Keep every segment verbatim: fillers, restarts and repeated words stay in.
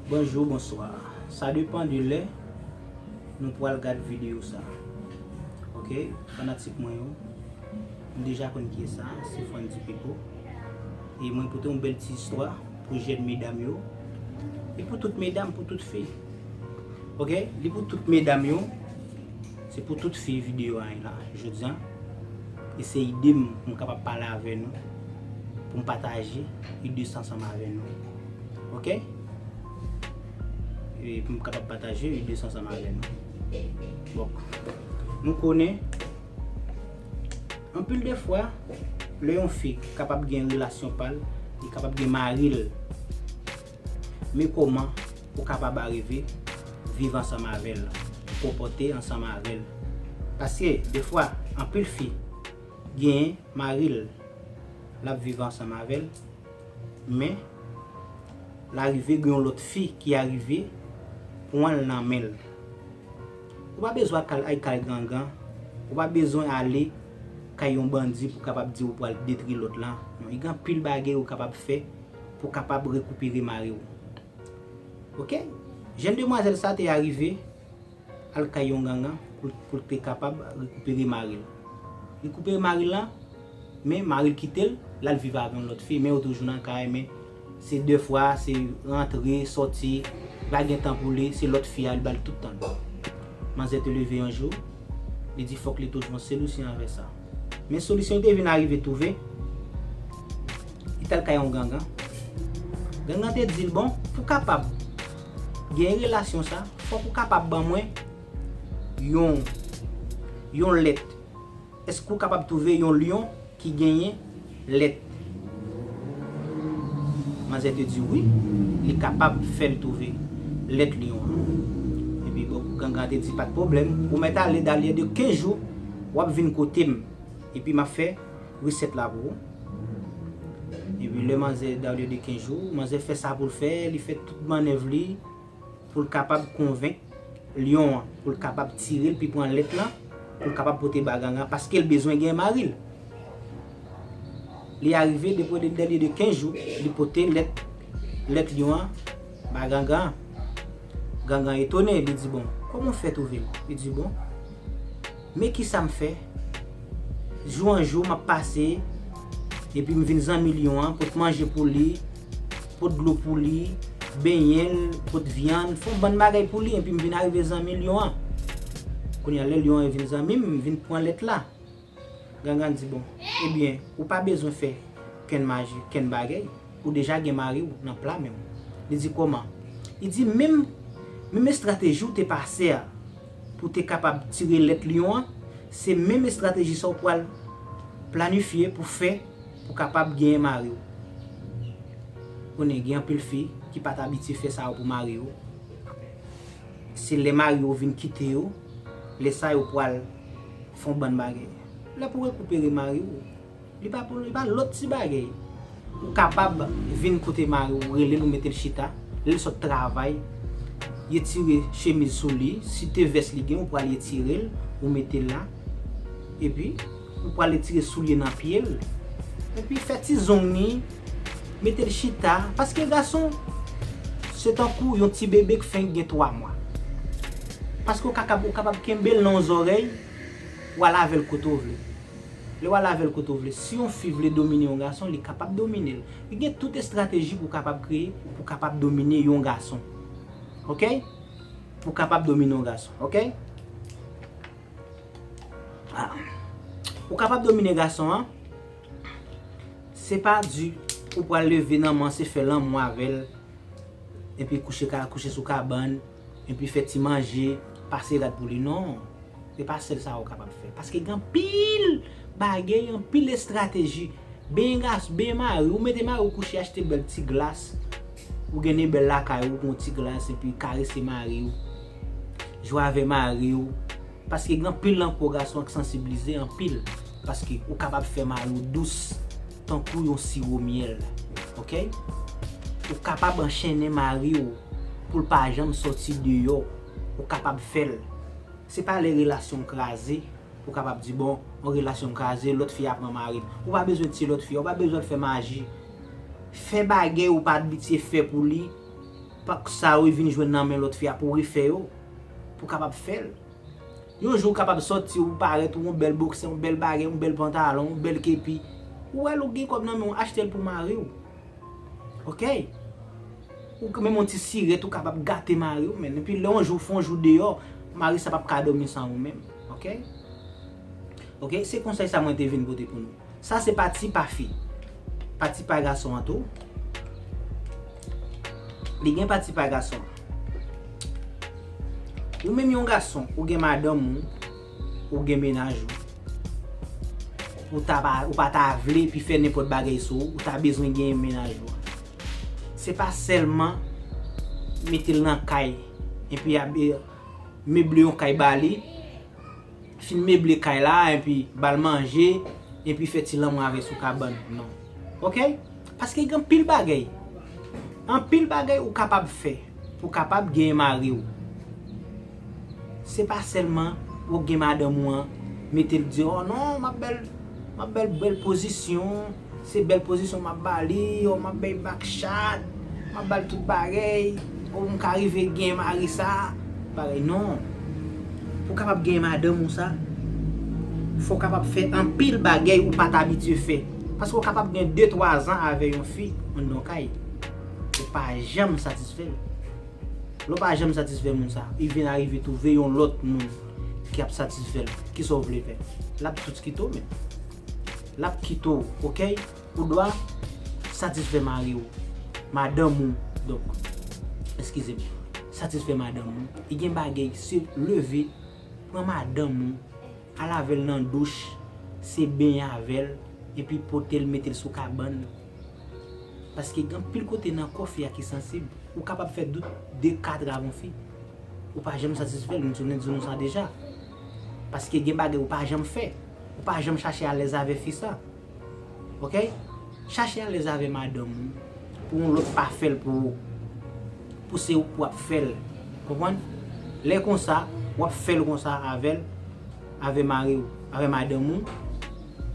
Bonjou, bonswa. Sa depann de lè nou pral gad videyo sa. Ok, fanatik mwen yo, nou deja konn kiyès sa, se Frandy Pipo. E mwen pote yon bèl ti istwa pou jèn medam yo. E pou tout medam, pou tout fi. Ok, li pou tout medam yo. Se pou tout fi videyo a la, jodi a. E se ide m pou m kapab pale avè nou, pou m pataje ide sa ansanm avè nou. Ok? E pou m kapab pataje ide sa ansanm avè nou. Bon, nou konnen, anpil de fwa, lè yon fi kapab gen relasyon pa l, li kapab gen mari l. Men kòman ou kapab arive viv ansanm avè l, konpòte ansanm avè l? Paske, defwa, anpil fi genyen mari l, l ap viv ansanm avè l, men l arive gen yon lòt fi ki arive pran l nan men l. Ou pa bezwen al, al kay gangan, ou pa bezwen ale kay yon bandi pou kapab di ou pral detwi lòt la. Non, gen anpil bagay ou kapab fè pou kapab rekipere mari w. Ok? Jèn demwazèl sa te arive al kay yon gangan pou, pou l te kapab rekipere mari l. Rekipere mari l lan, men mari l kite l, l al viv avè yon lòt fi, men yo toujou nan kay, men se de fwa, se rantre, sòti, li pa gen tan pou li, se lòt fi a, li ba l tout tan l. Manzè te leve yon jou, li di fòk li toujou an solisyon avè sa. Men solisyon li te vin arive twouve, li t al kay yon gangan. Gangan te di l, bon, pou kapab gen relasyon sa, fòk ou kapab ban mwen yon, yon lèt. Èske ou kapab twouve yon lyon ki genyen lèt? Manzè te di wi, li kapab fè l twouve lèt lyon an. Epi bon, gangan te di pa t pwoblèm, ou mèt ale, dalye de kenz jou, w ap vin kote m. Epi m ap fè resèt la pou ou. Epi lè manzè, dalye de kenz jou, manzè fè sa pou l fè, li fè tout mannèv li pou l kapab konvenk lyon an, pou l kapab tire l, pi pran lèt lan, pou l kapab pote ba gangan, paske l bezwen gen mari l. Li arive, depi de, dalye de kenz jou, li pote lèt, lèt lyon an ba gangan. Gangan etone, li di, bon, kòman w fè twouve l? Li di, bon, men kisa m fè? Jou an jou, m ap pase, epi m vin zanmi lyon an, pot manje pou li, pot dlo pou li, benyen l, pot vyann, fè yon bann bagay pou li, epi m vin arive zanmi lyon an. Kounye a, lè lyon an vin zanmi m, m vin pran lèt la. Gangan di, bon, ebyen, ou pa bezwen fè kenn maji, kenn bagay, ou deja gen mari w nan pla men w. Li di, kòman? Li di, menm, menm estrateji w te pase a, pou te kapab tire lèt lyon an, se menm estrateji sa w pral planifye pou fè, pou kapab genyen mari w. Konnen, gen anpil fi ki pa t abitye fè sa yo pou mari yo. Se lè mari yo vin kite yo, lè sa yo pral fè yon bann bagay. Lè pou rekipere mari w, li pa pou, li pa lòt ti bagay. Ou kapab vin kote mari w, ou rele l, ou mete l chita, lè l sot travay, etire chemiz sou li, si te vès li gen, ou pral etire l, ou mete l la, epi ou pral etire soulye nan pye l, epi fè ti zong li, mete l chita, paske gason, se tankou yon ti bebe k fenk gen twa mwa. Paske ou kapab, ou kapab kenbe l nan yon zòrèy, w al avè l kote w vle. Lè w al avè l kote w vle, si yon fi vle domine yon gason, li kapab domine l. Li gen tout estrateji pou kapab kreye, pou kapab domine yon gason. Ok? Pou kapab domine yon gason. Ok? Ah. Ou kapab domine gason an. Se pa di ou pral leve nan men l, se fè lanmou avè l, epi kouche ka, kouche sou kabann, epi fè ti manje, pase rad pou li. Non. Se pa sèl sa ou kapab fè. Paske gen anpil bagay, anpil estrateji. Benyen gason, benyen mari, ou mete mari w kouche, achte bèl ti glas. Ou gen de bèl lakay ou, pran ti glas, epi karese mari w. Jwe avè mari w. Paske gen anpil nan po gason an k sansibilize anpil. Paske ou kapab fè mari w dous tankou yon siwo myèl. Ok? Ou kapab anchennen mari w pou l pa janm sòti deyò. Ou kapab fè l. Se pa lè relasyon w kraze pou w kapab di, bon, yon relasyon m kraze, lòt fi a pran mari m. Ou pa bezwen tiye lòt fi a, ou pa bezwen fè maji. Fè bagay ou pa abitye fè pou li. Pak sa yo vin jwenn nan men lòt fi a pou refè yo, pou kapab fè l. Yon jou ou kapab sòti, ou parèt, ou yon bèl boksè, yon bèl bagay, yon bèl pantalon, yon bèl kepi. Ou wè l, ou gen kòb nan men w, achte l pou mari w. Oke? Ou menm yon ti sirèt, ou kapab gate mari w, men. Epi lè yon jou, fè yon jou deyò, mari sa p ap ka dòmi san ou menm. Oke? Oke? Se konsèy sa mwen te vin pote pou nou. Sa se pati pa fi. Pati pa gason an tou. Li gen pati pa gason an. Ou menm yon gason, ou gen madanm ou, ou gen mennaj ou. Ou ta pa, ou pa ta vle epi fè nenpòt bagay sou ou, ou ta bezwen gen mennaj ou. Se pa sèlman mete l nan kay, epi ap, e, meble yon kay ba li, fin meble kay la, epi ba l manje, epi fè ti lanmou avè l sou kabann. Non. Oke? Paske gen anpil bagay. Anpil bagay ou kapab fè pou kapab genyen mari w. Se pa sèlman ou gen madanm ou an, mete l di, "Oh non, m ap bèl, m ap bèl, bèl pozisyon, se bèl pozisyon m ap ba li, oh, m ap bay bak chat, m ap ba l tout bagay, oh, m ka rive gen mari sa." Bagay, non. Pou kapab gen madanm ou sa, fò w kapab fè anpil bagay ou pa t abitye fè. Paske w kapab gen de, twa zan avè yon fi anndan kay. Ou pa janm satisfè l. Lè w pa janm satisfè moun sa, li vin arive twouve yon lòt moun ki ap satisfè l. Kisa w vle fè? L ap tout kite w, men. L ap kite w, oke? Ou dwa satisfè mari w, madanm ou, donk, eskize m, satisfè madanm ou. E gen bagay, se leve, pran madanm ou, al avè l nan douch, se benyen avè l, epi pote l, mete l sou kabann. Paske gen anpil kote nan kò fi a ki sansib. Ou kapab fè dout de, kat avè yon fi. Ou pa janm satisfè l, m tounen di nou sa deja. Paske gen bagay ou pa janm fè. Ou pa janm chache alèz avè fi sa. Oke? Chache alèz avè madanm ou. Pou yon lòt pa fè l pou ou. Pou se ou k ap fè l. Konprann? Lè konsa, w ap fè l konsa avè l, avè mari w, avè madanm ou.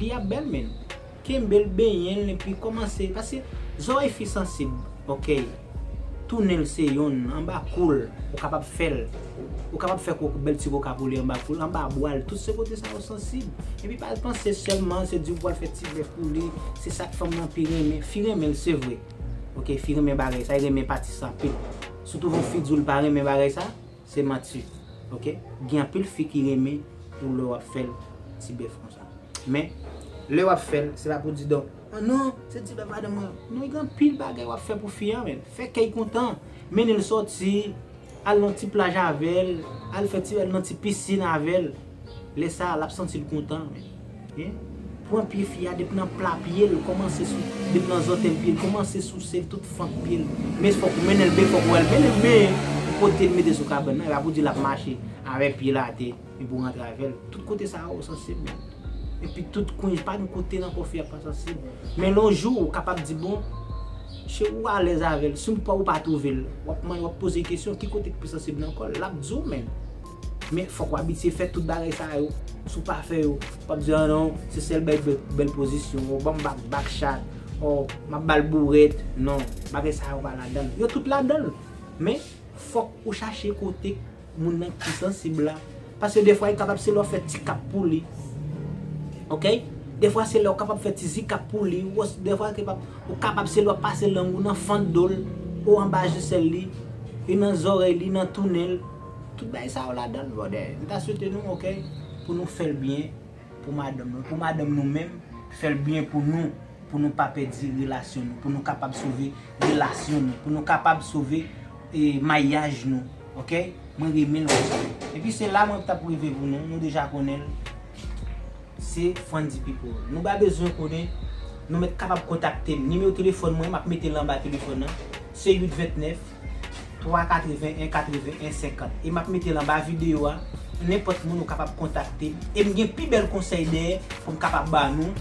Li ap bèl, men. Kenbe l, benyen l, epi kòmanse. Paske zòrèy fi sansib, oke. Tounen l se yonn, anba kou l, ou kapab fè l. Ou kapab fè kòk bèl ti koka pou li anba kou l, anba bwa l, tout se kote sa yo sansib. Epi pa panse sèlman se di w pral fè ti bèf pou li, se sa k fanm nan pi renmen. Fi renmen l, se vre. Oke, fi renmen bagay sa, li renmen pati sa anpil. Si w twouve yon fi di w l pa renmen bagay sa, se manti. Oke? Gen anpil fi ki renmen pou lè w ap fè l ti bèf konsa. Men, lè w ap fè l, se pa pou di donk, "Oh non, se ti bèf madanm mwen." Non, gen anpil bagay w ap fè pou fi an, men. Fè kè l kontan, mennen l sòti, al nan ti plaj avè l, al fè ti, al nan ti pisin avè l. Lè sa a, l ap santi l kontan, men. Hein? Pran pye fi a depi nan pla pye l, kòmanse sou, depi nan zòtèy pye l, kòmanse souse l tout fant pye l. Men fòk ou mennen l, men fòk ou wè l mennen l, men kote l mete sou kabann nan, e pa pou di l ap mache avè pye l atè, epi w rantre avè l. Tout kote sa yo sansib, men. Epi tout kwen, pa gen kote nan kò fi a pa sansib. Men lè yon jou, ou kapab di, bon, cheri, ou alèz avè l. Si w pa, ou pa twouve l, w ap mande, w ap poze kesyon, ki kote k pi sansib nan kò l? L ap di w, men. Men fòk w abitye fè tout bagay sa yo. Si w pa fè yo, w ap di, "Ah non, se sèl bèl, bèl, bèl pozisyon, ou ban m bak, bak chat, ou m ap ba l bourèt." Non, bagay sa yo pa ladan l. Yo tout ladan l. Men, fòk ou chache kote moun nan ki sansib la. Paske defwa, li kapab se lè w fè ti kap pou li. Oke? Defwa, se lè w kapab fè ti zikap pou li. Ou, defwa, ou kapab, ou kapab se lè w ap pase lang ou nan fant do l, ou anba jesèl li, e nan zòrèy li, nan tounen l. Tout bagay sa yo ladan l, brother. M ta swete nou, oke, pou nou fè l byen pou madanm nou. Pou madanm nou menm, fè l byen pou nou, pou nou pa pèdi relasyon nou, pou nou kapab sove relasyon nou, pou nou kapab sove, e, maryaj nou. Oke? Mwen renmen l konsa. Epi se la mwen t ap rive pou nou, nou deja konnen l. Se Fundy People. Nou pa bezwen konnen, nou mèt kapab kontakte m. Nimewo telefòn mwen, m ap mete l anba telefòn nan. Se uit vennèf, twa katreven en, katreven en senkant. E m ap mete l anba videyo a. Nenpòt moun ou kapab kontakte m. E m gen pi bèl konsèy dèyè pou m kapab ba nou.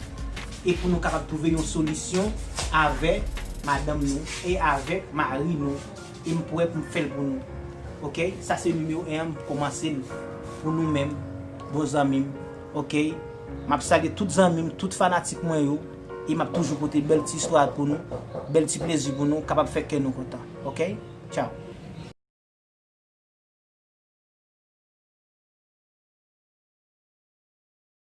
E pou nou kapab twouve yon solisyon avè madanm nou e avè mari nou. E m prè pou m fè l pou nou. Oke? Sa se nimewo en an, m kòmanse l pou nou menm, bon zanmi m. Oke? M ap salye tout zanmi m, tout fanatik mwen yo. E m ap toujou pote bèl ti istwa pou nou, bèl ti plezi pou nou, kapab fè kè nou kontan. Oke? Tchaw.